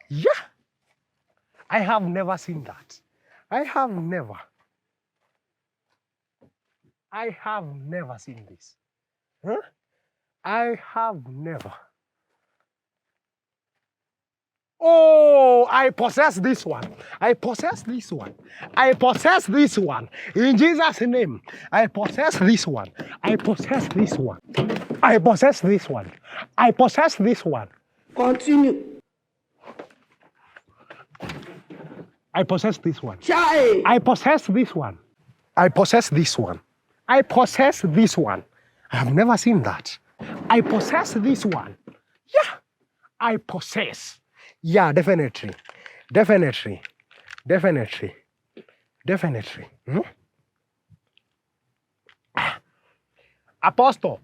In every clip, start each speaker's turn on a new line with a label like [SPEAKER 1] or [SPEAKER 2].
[SPEAKER 1] Yeah. I have never seen that. I have never. I have never seen this. Huh? I have never. Oh, I possess this one. I possess this one. I possess this one. In Jesus' name, I possess this one. I possess this one. I possess this one. I possess this one.
[SPEAKER 2] Continue.
[SPEAKER 1] I possess this one.
[SPEAKER 2] Chai.
[SPEAKER 1] I possess this one. I possess this one. I possess this one. I have never seen that. I possess this one. Yeah. I possess. Yeah, definitely. Definitely. Definitely. Definitely. Hmm? Apostle.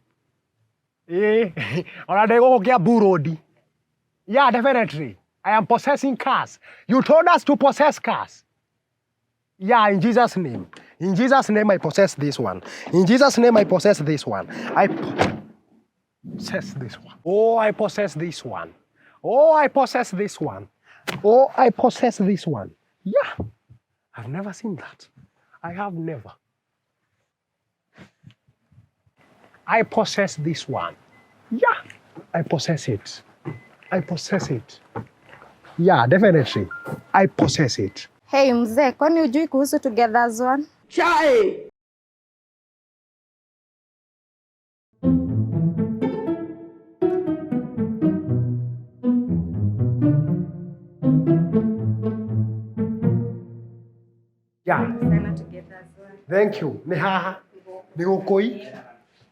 [SPEAKER 1] Eh, ona ndegũgũkia burodi. Yeah, definitely. I am possessing cars. You told us to possess cars. Yeah, in Jesus' name. In Jesus' name, I possess this one. In Jesus' name, I possess this one. I possess this one. Oh, I possess this one. Oh, I possess this one. Oh, I possess this one. Yeah. I've never seen that. I have never. I possess this one. Yeah. I possess it. I possess it. Yeah, definitely. I possess it.
[SPEAKER 3] Hey mzee, kwani hujui kuhusu Together as One?
[SPEAKER 2] Chai.
[SPEAKER 1] Yeah.
[SPEAKER 3] Sana Together as One.
[SPEAKER 1] Thank you. Nĩ haha. Nĩ gũkũi.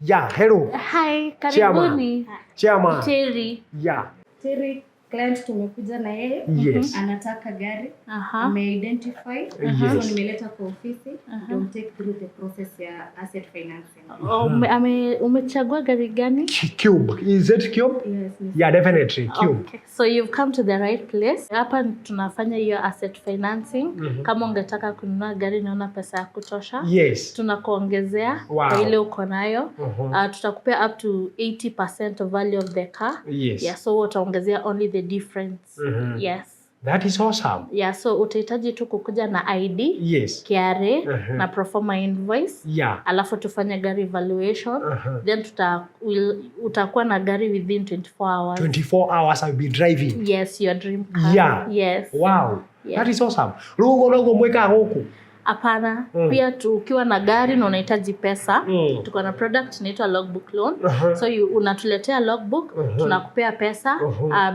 [SPEAKER 1] Yeah, hello.
[SPEAKER 4] Hi,
[SPEAKER 1] Chairman.
[SPEAKER 4] karibuni.
[SPEAKER 1] Chairman.
[SPEAKER 4] Terry.
[SPEAKER 1] Yeah.
[SPEAKER 3] Terry, client tumekuja na yeye.
[SPEAKER 1] Yes.
[SPEAKER 3] Anataka gari.
[SPEAKER 4] Aha.
[SPEAKER 3] Ameidentify.
[SPEAKER 1] Yes.
[SPEAKER 3] So nimeleta kwa ofisi ndio mtake through the process ya asset financing.
[SPEAKER 4] Umechagua gari gani?
[SPEAKER 1] Cube. Is it cube?
[SPEAKER 3] Yes, miss.
[SPEAKER 1] Yeah, definitely. Cube.
[SPEAKER 4] Okay. So you've come to the right place. Hapa tunafanya hiyo asset financing. Kama ungetaka kununua gari naona pesa ya kutosha.
[SPEAKER 1] Yes.
[SPEAKER 4] Tunakuongezea
[SPEAKER 1] Wow.
[SPEAKER 4] kwa ile uko nayo. Tutakupea up to 80% of value of the car.
[SPEAKER 1] Yes.
[SPEAKER 4] Yeah, so utaongezea only the difference. Yes.
[SPEAKER 1] That is awesome.
[SPEAKER 4] Yeah, so utahitaji tu kukuja na ID,
[SPEAKER 1] Yes.
[SPEAKER 4] KRA na proforma invoice.
[SPEAKER 1] Yeah.
[SPEAKER 4] Alafu tufanye gari valuation. Then utakuwa na gari within 24 hours.
[SPEAKER 1] 24 hours I'll be driving.
[SPEAKER 4] Yes, your dream car.
[SPEAKER 1] Yeah.
[SPEAKER 4] Yes.
[SPEAKER 1] Wow.
[SPEAKER 4] Yeah.
[SPEAKER 1] That is awesome. Rĩu ũguo noguo mwĩkaga gũkũ?
[SPEAKER 4] Hapana. Pia ukiwa na gari na unahitaji pesa, tuko na product inaitwa logbook loan. So unatuletea logbook, tunakupea pesa,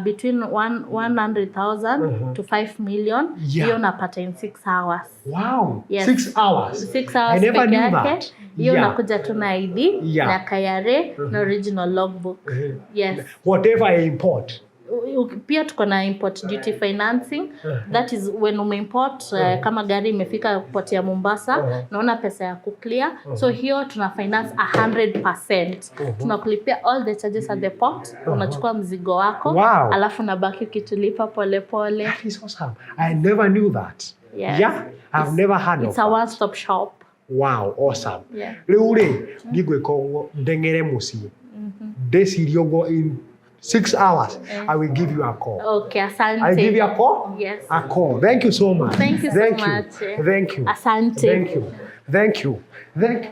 [SPEAKER 4] between 100,000 to 5 million. Hiyo unapata in 6 hours.
[SPEAKER 1] Wow.
[SPEAKER 4] Yes.
[SPEAKER 1] 6 hours.
[SPEAKER 4] 6 hours
[SPEAKER 1] I never
[SPEAKER 4] peke
[SPEAKER 1] knew
[SPEAKER 4] yake.
[SPEAKER 1] that.
[SPEAKER 4] Hiyo
[SPEAKER 1] Yeah.
[SPEAKER 4] unakuja tu na ID, na KRA, na original logbook. Yes.
[SPEAKER 1] Whatever I import.
[SPEAKER 4] Pia tuko na import duty financing. That is when umeimport, kama gari imefika port ya Mombasa, naona pesa ya kuclear. So hiyo tuna finance 100%. Tunakulipia all the charges at the port. Unachukua mzigo wako.
[SPEAKER 1] Wow.
[SPEAKER 4] Alafu nabaki ukitulipa pole pole.
[SPEAKER 1] That is awesome. I never knew that.
[SPEAKER 4] Yes.
[SPEAKER 1] Yeah, I've never heard
[SPEAKER 4] It's
[SPEAKER 1] of
[SPEAKER 4] a
[SPEAKER 1] that.
[SPEAKER 4] one-stop shop.
[SPEAKER 1] Wow, awesome.
[SPEAKER 4] Yeah.
[SPEAKER 1] Rĩu rĩ, ndigwĩka ũguo ndeng'ere mũciĩ. Ndĩcirie ũguo in 6 hours, I will give you a call.
[SPEAKER 4] Okay, asante.
[SPEAKER 1] I give you a call?
[SPEAKER 4] Yes.
[SPEAKER 1] A call. Thank you so much.
[SPEAKER 4] Thank you so
[SPEAKER 1] Thank you.
[SPEAKER 4] much.
[SPEAKER 1] Thank you.
[SPEAKER 4] Asante.
[SPEAKER 1] Thank you. Thank you. Thank you.